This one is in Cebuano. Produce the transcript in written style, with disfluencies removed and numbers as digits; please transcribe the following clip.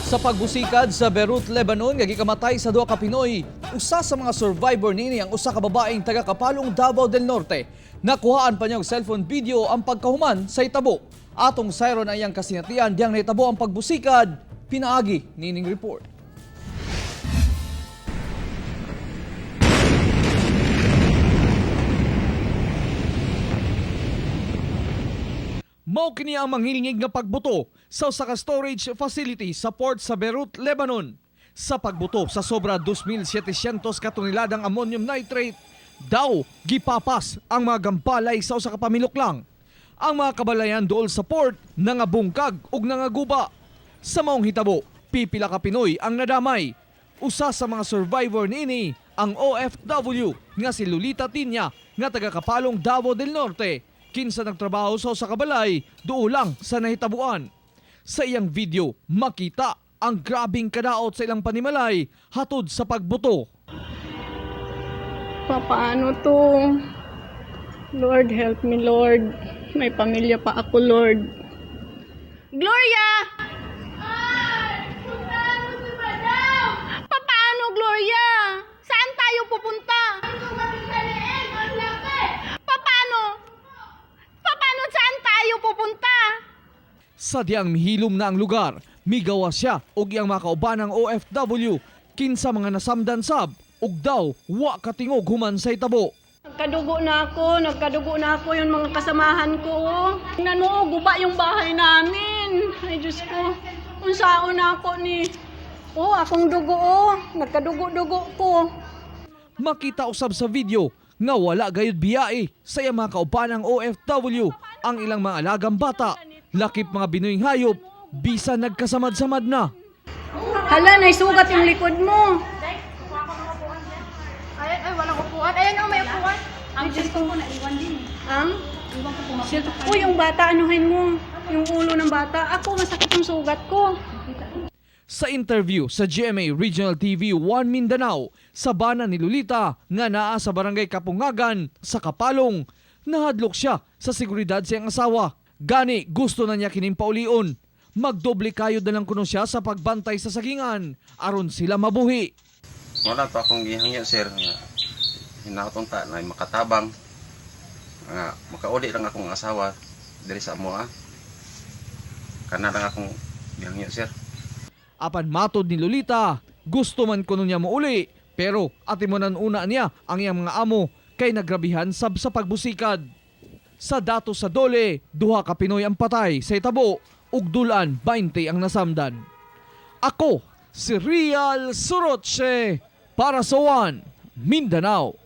Sa pagbusikad sa Beirut, Lebanon, nga gikamatay sa duha ka Pinoy, usa sa mga survivor nini ang usa ka babaeng taga Kapalong, Davao del Norte. Nakuhaan pa niya og cellphone video ang pagkahuman sa itabo. Atong sayron ang iyang kasinatian diyang nahitabo ang pagbusikad, pinaagi nining report. Mao kini ang manghilingig nga pagbuto sa usa ka storage facility sa port sa Beirut, Lebanon. Sa pagbuto sa sobra 2,700 ka toneladang ammonium nitrate, daw gipapas ang mga gampalay sa usa ka pamilok lang. Ang mga kabalayan dool sa port nangabungkag ug nangaguba. Sa maong hitabo, pipila ka Pinoy ang nadamay. Usa sa mga survivor niini ang OFW nga si Lolita Tinya nga taga Kapalong, Davao del Norte, kinsa nagtrabaho sa usa ka balay duol lang sa nahitabuan. Sa iyang video, makita ang grabing kadaot sa ilang panimalay hatod sa pagbuto. Paano to? Lord, help me, Lord. May pamilya pa ako, Lord. Gloria! Paano, Gloria? Saan tayo pupunta? Paano? Paano saan tayo pupunta? Sadyang mihilom na ang lugar, migawa siya og iyang mga kaubanang OFW kinsa mga nasamdan sab ug daw wa katingog human sa itabo. Nagkadugo na ako, nagkadugo na ako yung mga kasamahan ko. Oh. Tingnan mo, oh, guba yung bahay namin. Ay, Diyos ko. Unsaon na ako ni... Oh, akong dugo, oh. Nagkadugo-dugo ko. Makita usab sa video nga wala gayud biyae sa iyang mga kaubanang OFW ang ilang mga alagang bata, lakip mga binuhing hayop, bisa nagkasamad-samad na. Hala, naisugat yung likod mo. Ay, ay, walang upuan. Ayan, oh, may upuan. Ang Diyos ko. Ang? Uy, yung bata, anuhin mo. Yung ulo ng bata. Ako, masakit yung sugat ko. Sa interview sa GMA Regional TV 1 Mindanao, sa bana ni Lolita nga naa sa barangay Kapungagan sa Kapalong, nahadlok siya sa seguridad sa iyang asawa. Gani gusto na niya kining paulion. Magdoble kayod na lang kuno siya sa pagbantay sa sagingan aron sila mabuhi. Wala to akong gihangyo, sir, nga hinautong ta na makatabang nga makauli lang akong asawa diri sa amoa. Kana lang akong gihangyo, sir. Apan matod ni Lolita, gusto man kuno niya mouli, pero atimonan una niya ang iyang mga amo kay nagrabihan sab sa pagbusikad. Sa dato sa dole, duha ka Pinoy ang patay sa itabo ug dulan 20 ang nasamdan. Ako si Real Suroche para sa One Mindanao.